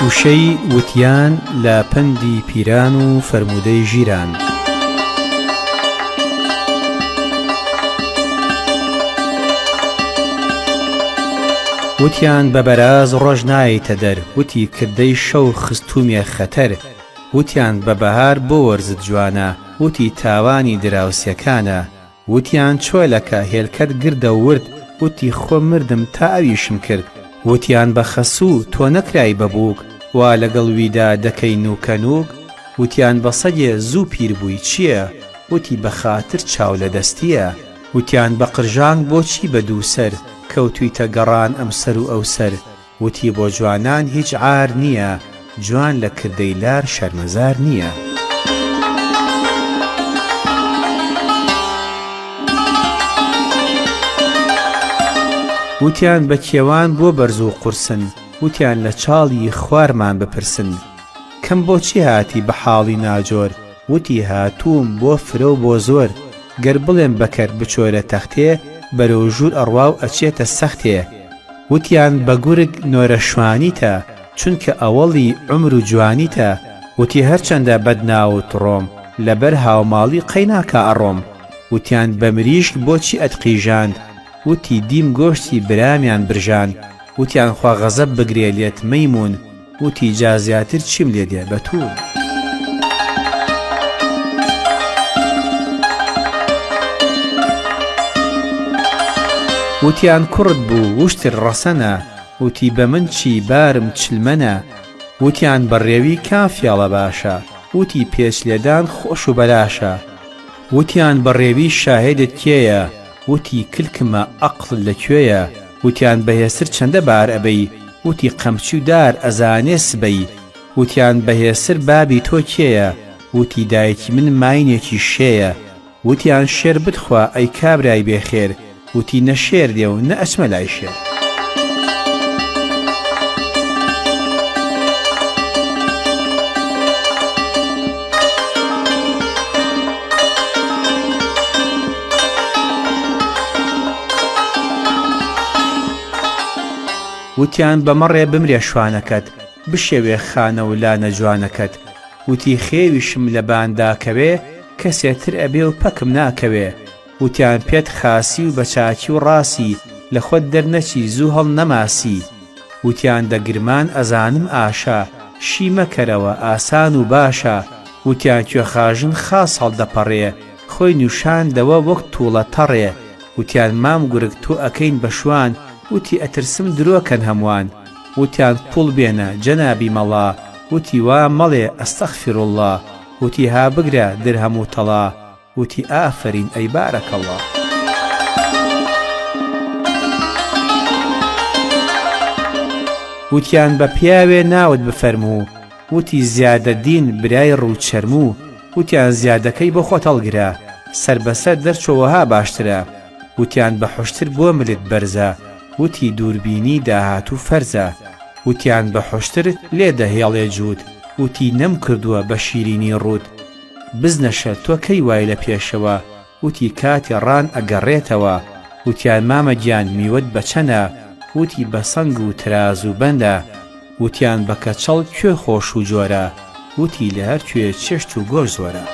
وشەی وتیان لە پەندی پیران و فەرموودەی ژیران. وتیان بە بەراز ڕۆژ نایەیتە دەر، وتی کردەی شەو خستوومیە خەتەر، وتیان بە بەهار بۆ وەرزت جوانە، وتی تاوانی دراوسێکانە، وتیان چۆلەکە هێلکەت گردە ورد، وتی خۆ مردم تا ئەویشم کرد، وتیان بە خەسوو تۆ نەکرای بە بووک، وا لەگەڵ ویدا دەکەی نووکە نووک، وتیان بە سەگێ زوو پیر بووی چییە، وتی بە خاتر چاو لە دەستییە. وتیان بە قرژانگ بۆچی بە دووسەر، کەوتوویتە گەڕان ئەمسەر و ئەوسەر، وتی بۆ جوانان هیچ عار نییە، جوان لە کردەی لار شەرمەزار نییە. وتیان بە کێوان بۆ بەرز و قورسن، وتیان لە چاڵی خوارمان بپرسن. کەم بۆچی هاتی بە حاڵی ناجۆر، وتی هاتووم بۆ فرە و بۆ زۆر، گەر بڵێم بەکەر بچۆرە تەختێ، بەرەو ژوور ئەڕوا و ئەچێتە سەختێ. وتیان بە گورگ نۆرە شوانیتە، چونکە ئەوەڵی عومر و جوانیتە، وتی هەرچەندە بەدناوت ڕۆم، لەبەر هاوماڵی قەیناکا ئەڕۆم. وتیان بە مریشک بۆچی ئەتقیژاند، وتی دیم گۆشتی برامیان برژاند، وتیان خوا غەزەب بگرێ لێت مەیموون، وتی جا زیاتر چیم لێ دێ بەتوون. وتیان کوڕت بوو وشتر ڕەسەنە، وتی بە من چی بارم چلمەنە، وتیان بە ڕێوی کام فێڵە باشە، وتی پێچ لێدان خۆش و بەلاشە، وتیان بە ڕێوی شاهێدت کێیە، وتی کلکمە ئەقڵت لە کوێیە، وتیان بە هێستر چەندە بار ئەبەی، وتی قەمچی و دار ئەزانێ سبەی، وتیان بە هێستر بابی تۆ کێیە، وتی دایکی من ماینێکی شێیە، وتیان شێر بتخوا ئەی کابرای بێ خێر، وتی نە شێر دێ و نە ئەچمە لای شێر. وتیان بە مەڕێ بمرێ شوانەکەت، بشێوێ خانە و لانە جوانەکەت. وتی خێویشم لە بان داکەوێ، کەسێ تر ئەبێ و پەکم ناکەوێ. وتیان پێت خاسی و بە چاکی و ڕاسی، لە خۆت دەرنەچی زوو هەڵنەماسی. وتیان دە گرمان ئەزانم ئاشە، شی مەکەرەوە ئاسان و باشە. وتیان کوێخاژن خاس هەڵدەپەڕێ، خۆی نوشاندەوە وەک توڵە تەڕێ. وتیان مام گورگ تۆ ئەکەین بە شوان، وتی ئەترسم درۆ کەن هەموان. وتیان پوڵ بێنە جەنابی مەڵا، وتی وا مەڵێ ئەستەغفیروڵڵا. وتی ها بگرە درهەم و تەڵا، وتی ئافەرین ئەی بارەکەڵڵا. وتیان بە پیاوێ ناوت بفەرموو، وتی زیادەدین برای ڕوو چەرموو، وتیان زیادەکەی بۆ خۆت هەڵگرە، سەر بەسەر دەرچۆ وەها باشترە، وتیان بە حوشتر بۆ ملت بەرزە، وتی دووربینی داهاتوو فەرزە، وتیان بە حوشتر لێدە هێڵێ جووت، وتی نەمکردووە بە شیرینی ڕووت، بزنە شەر تۆ کەی وای لە پێشەوە وتی کاتێ ڕان ئەگەڕێتەوە وتیان مامە گیان میوەت بە چەنە وتی بە سەنگ و ترازو بەندە وتیان بە کەچەڵ کوێ خۆش و جۆرە وتی لە هەر کوێ چێشت و گۆشت زۆرە.